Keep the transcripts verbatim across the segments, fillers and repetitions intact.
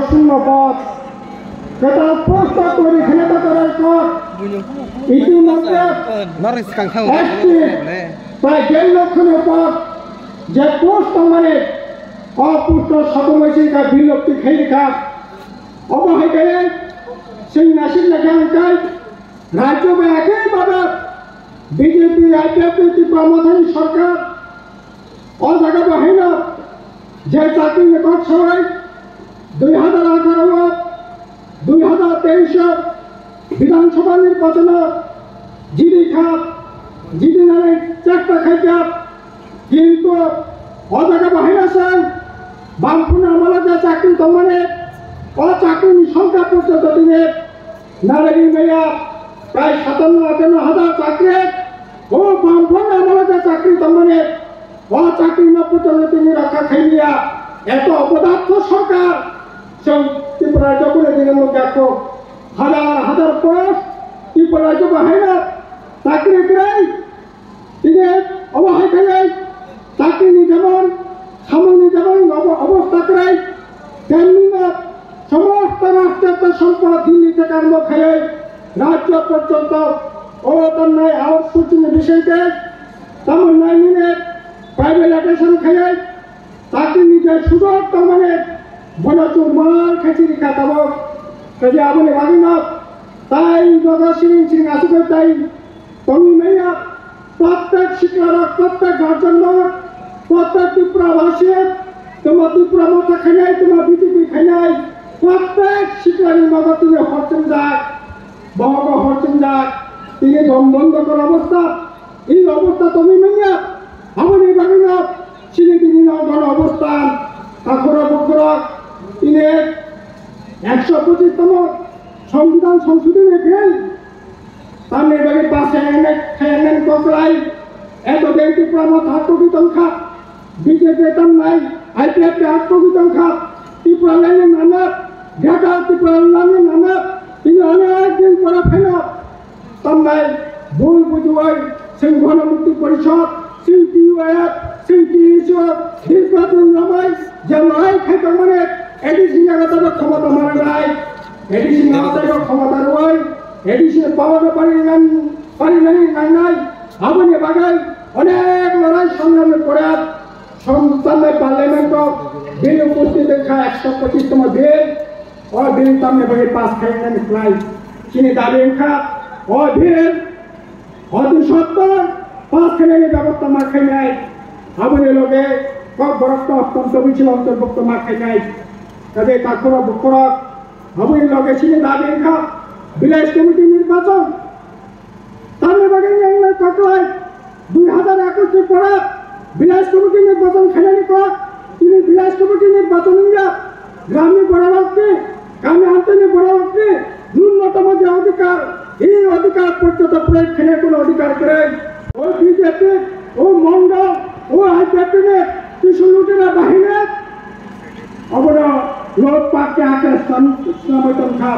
শূন্য পদ, যেটা প্রস্তাব তৈরি সেটা করার পর ইতিমধ্যে একটি প্রায় দেড় লক্ষ পদ যে পোস্ট মানে অপুষ্ট সকল বিলুপ্তি খেয়ে খা অবহেলায় সেই নাসিক লেখা আনকাই রাজ্য একইভাবে বিজেপি আইপিএফ ত্রিপুরা মথানি সরকার O jaga bo haino je chakri ni kok sawai dui hazar atharo o dui hazar teis o Bidhan Sabha nirbachon o jidi kha, jidi nani chesta khaikha, kintu o jaga bo haino se Bamphun amolo je chakri tongmani o chakri ni songkha porjonto tini Naragini maya prai satanno atanno hazar chakri, o Bamphun amolo je chakri tongmani, o chakri no puchalo tini rakha khailiya, eto opodakto sorkar, chwng Tripura jokole dina no jakko, hazar hazar post Tripura jokole haina chakri krai, Tini obo hai khe chakri ni jemon, samung ni jemon obo-, obostha kwrwi, temni no somosto rashtriyo sompod Delhi theke arombo khai rajyo porjonto o tonnai aor suchi ni bising tei tamo nai nini privatization khai Chakri ni je sujog tongmani bono chwng mal khe chini kha tabok. Kaje aboni bagwi no tai nogo siring siring aswk tai tongwi manya. Prottek sikla rok, prottek guardian rok, prottek Tripura basi, tamo Tripura motha khainai, tamo B J P khainai, prottek sikla ni nogo tini horchim jak, bohogo horchim jak, tini dom dom dokor obostha. Ei obostha tongwi manya, aboni bagwino chini tini no gana obostha, takhoro bukhoro, tini ekso pochis tomo Songbidan Songshodhoni Bill, tamni bagwi pass khayanani, khayanani koklai, eto din Tripura motha togwi tongkha, B J P tamnai, I P F T togwi tongkha, Tripura lani nana, Greater Tripura lani nana, tini onek din pore phaino, Tamnai bul bujuwai, chwng Gana Mukti Porishad, chwng T U F, chwng T S U, dirgho din lamai, je lorai khai tongmani, A D C ni agata bo khomota mananai, A D C ni agata bo khomota rwai, A D C ni power no parinani, parinani nangnai, aboni bagwi onek lorai songrami pore, Som-, tamnai parliament o bill upusthit wngkha ekso pochis tongma bill, o bill tamni bagwi pass khainani khlai chini dabi wngkha, o bill oti sottor pass khainani bebosta ma khainai, aboni loge kok borok no Ottonto Bichilo Ontorbhukto ma khainai, kaje takhoro bukhorok, aboni loge chini dabi wngkha village committee nirbachon, Tamni bagwi nang nai koklai, dui hazar ekush ni pore village committee nirbachon khainani kok, tini village committee nirbachon wngya, gramni bororokni, kami amchaini bororokni nunnotomo je odhikar, ei odhikar porjonto proyog khainai kono odhikar kwrwi. O B J P, o mondol, o I P F T ni Trishul Lutera bahini, obono lok pak ke ake swnamwi tongkha,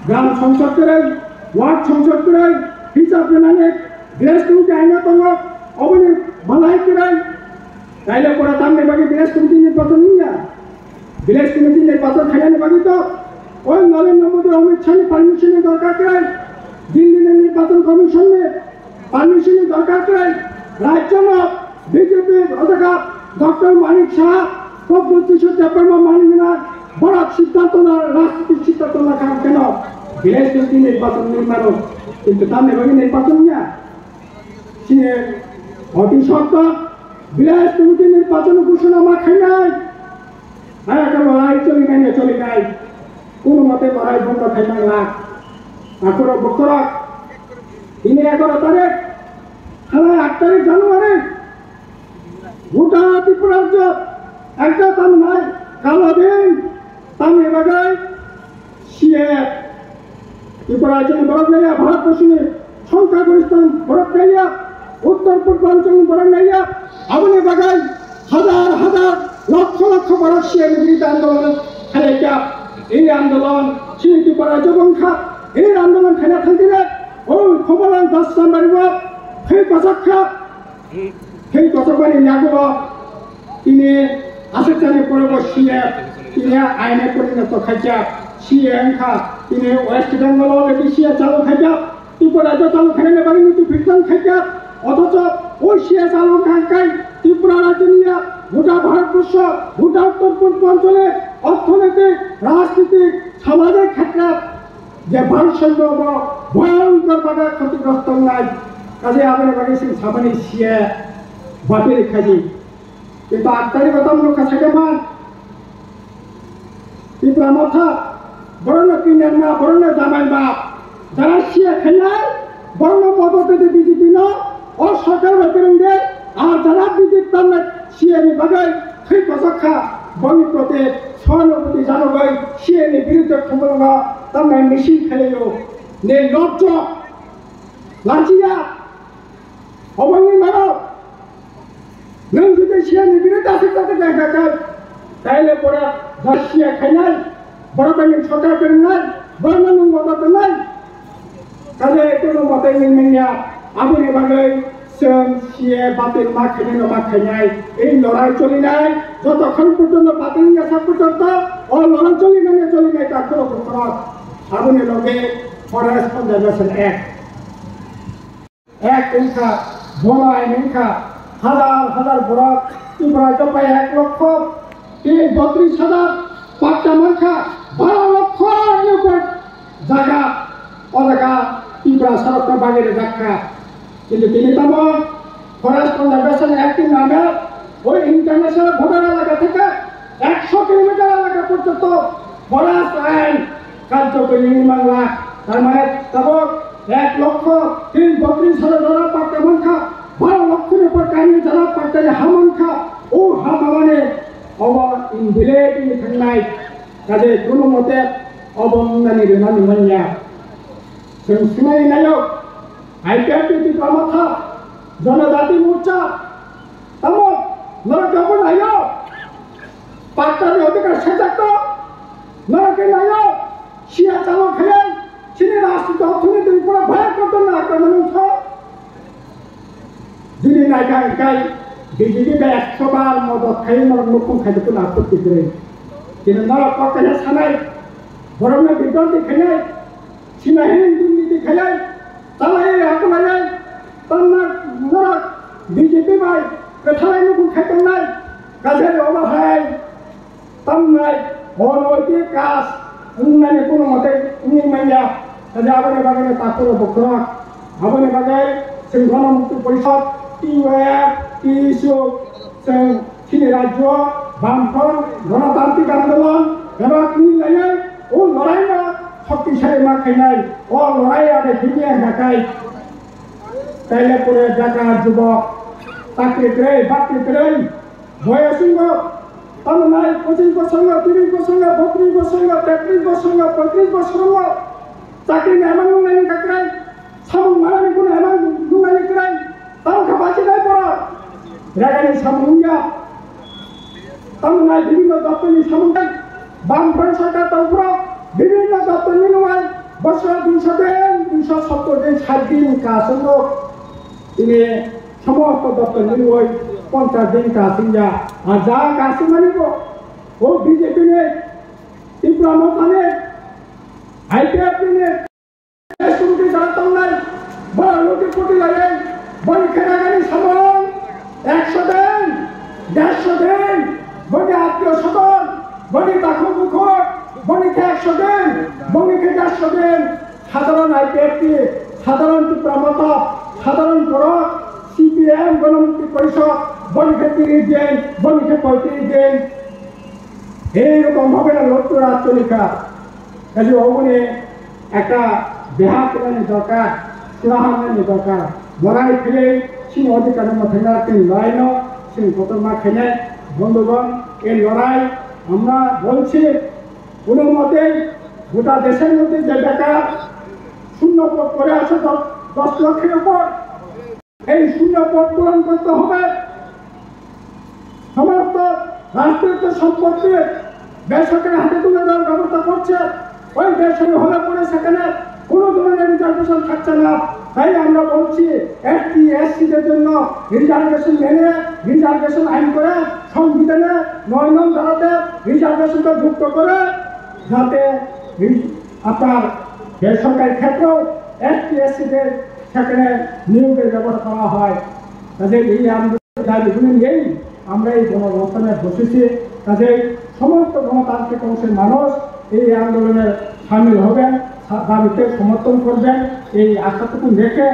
gram songsad kwrwi, Ward songsad kwrwi hisab rwnani village committee aina tongo, oboni balai kwrwi. Taile pore tamni bagwi village committee nirbachon wngya? Village committee nirbachon khainani bagwi to oi Narendra Modi, Amit Shah ni permission ni dorkar kwrwi. Delhi ni nirbachon commission ni permission ni dorkar kwrwi. Rajyo no B J P odhikar Doctor Manik Saha, Pradyot Kishore Debbarma Manik Saha, borok siddhanto na, rajniti siddhanto na kha keno village committee nirbachon ni mano, kintu tamni bagwi nirbachon ya. Chini oti sotto village committee nirbachon ghoshona ma khainai. Hai khe lorai choli nai, choli nai. Kono mote lorai bondo khainai la. Akhoro bokhorok. Tini egaro tarik. Thala aat tarik January. Gota Tripura rajyo ekta tamnai kalo din tamni bagwi C A A Tripura rajyoni borok naiya, Bharat borshoni songkha goristan borok naiya, uttor purbanchal borok naiya, aboni bagwi hazar hazar lokkho lokkho borok C A A ni biruddhe andolon khaikha. Ei andolon chini Tripura rajyo wngkha, ei andolon khaina thangkhe o Khomolang Das Sambari o thwi kwchak kha. Thwi kwchakmani yagulo tini aswk chani pore bo C A A Tini aine porinoto khaijak, C A wngkha, tini West Bengal already C A chalo khaijak, Tripura rajyo chalo khainani bagwi notification khaijak, othocho o C A chalo wngkha hwnkhe Tripura rajyoni ya, gota Bharatborsho, gota Uttor Purbanchole orthonoitik, rajnitik, samajik khetre je bharsomyo bo bhoyonkor bhabe khotigrosto wngnai. Kaje aboni bagwi chwng samani C A batil khaidi. Kintu aktari kotha mwnukha sakhe man. Tipra Motha, borokno kinderma, borokno jamaima, jara C A khainai, borokno modot rwdi B J P no, o sorkar bai kwrwng de, ar jara B J P tamnai C A ni bagwi thwi kochok kha, boni protest, sohanubhuti janogwi C A ni biruddhe khumulwngo tamnai misil khlaiyo. Nirlojjo, lachiya, Obo wngwi mano, nwng jodi C A ni biruddhe aswk aswk wngkha khe, taile pore jara C A khainai, borok bai nwng sorkar kwrwngnai, borokno nwng modot rwnai, kaje kono mote wngwi manya, aboni bagwi chwng C A batil ma khainai no ma khainai, ei lorai cholinai, jotokhon porjonto batil wngya sak porjonto, o lorai cholinai no cholinai ta khoro khoro, aboni loge Forest Conservation Act. Ek wngkha, bono ain wngkha, hazar hazar borok Tripura jopai ek lokho tei botris hazar patta mankha, baro lokho ni upor jaga, o jaga Tripura sorokno bagwi rwjak kha. Kintu tini tamo Forest Conservation Act ni name o international border elaka theke ekso kilometer elaka porjonto forest ain karjokori wngwi mangla. Tar mane tabok ek lokho tei botris hazar jora patta mankha, baro lokho ni upor kainwi jora patta ni ha mankha, o ha mamani obo invalid wngwi thangnai. Kaje kono mote obo wngnani rwnani manya. Chwng swngwi naio, I P F T Tipra Motha, Jonojati Morcha, tamo norok jobo naio, patta ni odhikar sejak to, norok khe naio, C A chalo khaiwi, chini rajniti orthoniti upor bhayakkar akraman wngkha. Jodi naikha hwnkhe B J P bai ekso bar modot khai norok nukhung khai tongna apatti kwrwi. Kintu norok kok kaisa sanai, borokno bibranti khainai, sinahi durniti khainai, chalai akulai, tamna norok B J P bai kwthalai nukhung khai tongnai, kajari obo hai. Tamnai, o noiti kas, wngnani kono mote wngwi manya, kaje aboni bagwi takhoro bokhorok, aboni bagwi chwng Gana Mukti Porishad, T Y F, T S U, chwng chini rajyo, Bamfront, Ganatantrik Andolon, eba kwrwi laiwi, o loraino shoktisali ma khainai, o lorai ade hinya hakai, taile pore bekar jubok, chakri kwrwi, bakri kwrwi, Boyos wngkha, tamo nai pochin bosor wngkha, tiris bosor wngkha, botris bosor wngkha, tetris bosor wngkha, poitris bosor wngkha, chakri ni emang nungnani kwkrai, samung manani kunu emang nungnani kwkrai, tamo kha bachinai borok, rega ni samung wngya, tamo nai bibhinno doptor ni samung nai, Bamfront sorkar tong phuru bibhinno doptor ni nungnai, bosor duiso din, duiso sottor din, sait din kasungo, tini Somosto doptor ni oi ponchas din kasingya. Ar ja kasingmani bo o B J P ni, Tipra Motha ni, I P F T ni, S T P jara tongnai, bora luti puti lai, boni khe rega ni samung, ekso din, dersho din, boni attiyo sodon, boni takhuk bukhuk, boni khe ekso din, boni khe dersho din, Sadharon I P F T, sadharon Tipra Motha, sadharon borok, C P I M, Gana Mukti Porishad, boni khe tiris din, boni khe poitris din. Ei rokom bhabe na lotto raj cholikha. Kaje oboni ekta beha kwnani dorkar, chwla hamnani dorkar. Lorai khaiwi chini odhikar no mwthangna tei lorai no chini kotor ma khainai. Bondhugon, ei lorai amra bolchi, কোনো মতেই গোটা দেশের মধ্যে যে বেকার শূন্য পদ পড়ে আছে দশ, দশ লক্ষের উপর, এই শূন্য পদ পূরণ করতে হবে। সমস্ত রাষ্ট্রীয় সম্পত্তি বেসরকারি হাতে তুলে দেওয়ার ব্যবস্থা করছে। ওই বেসরকারি হলে পরে সেখানে কোনো ধরনের রিজার্ভেশন থাকছে না। তাই আমরা বলছি, এসটি, এসসিদের জন্য রিজার্ভেশন এনে, রিজার্ভেশন আইন করে সংবিধানে নয় নং ধারাতে রিজার্ভেশনকে যুক্ত করে, যাতে রি-, আপনার বেসরকারি ক্ষেত্রেও এসটি এসসিদের সেখানে নিয়োগের ব্যবস্থা করা হয়। কাজে এই আন্দোলনের দাবিগুলি নিয়েই আমরা এই গণঅবস্থানে বসেছি। কাজেই সমস্ত গণতান্ত্রিক অংশের মানুষ এই আন্দোলনে সামিল হবেন, সা-, দাবিতে সমর্থন করবেন, এই আশাটুকু রেখে